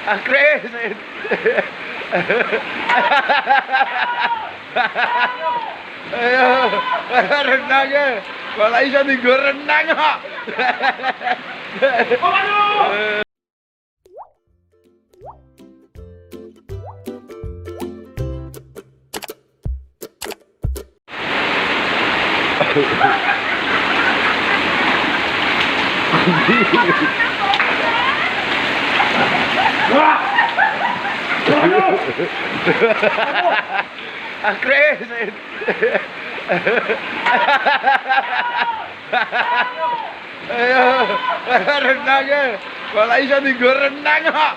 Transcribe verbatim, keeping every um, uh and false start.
Akres. Ayo, renang ya. Kalau bisa minggu renang, ha. Akres. Ayo, renang ya. Kalau bisa minggu renang, ha.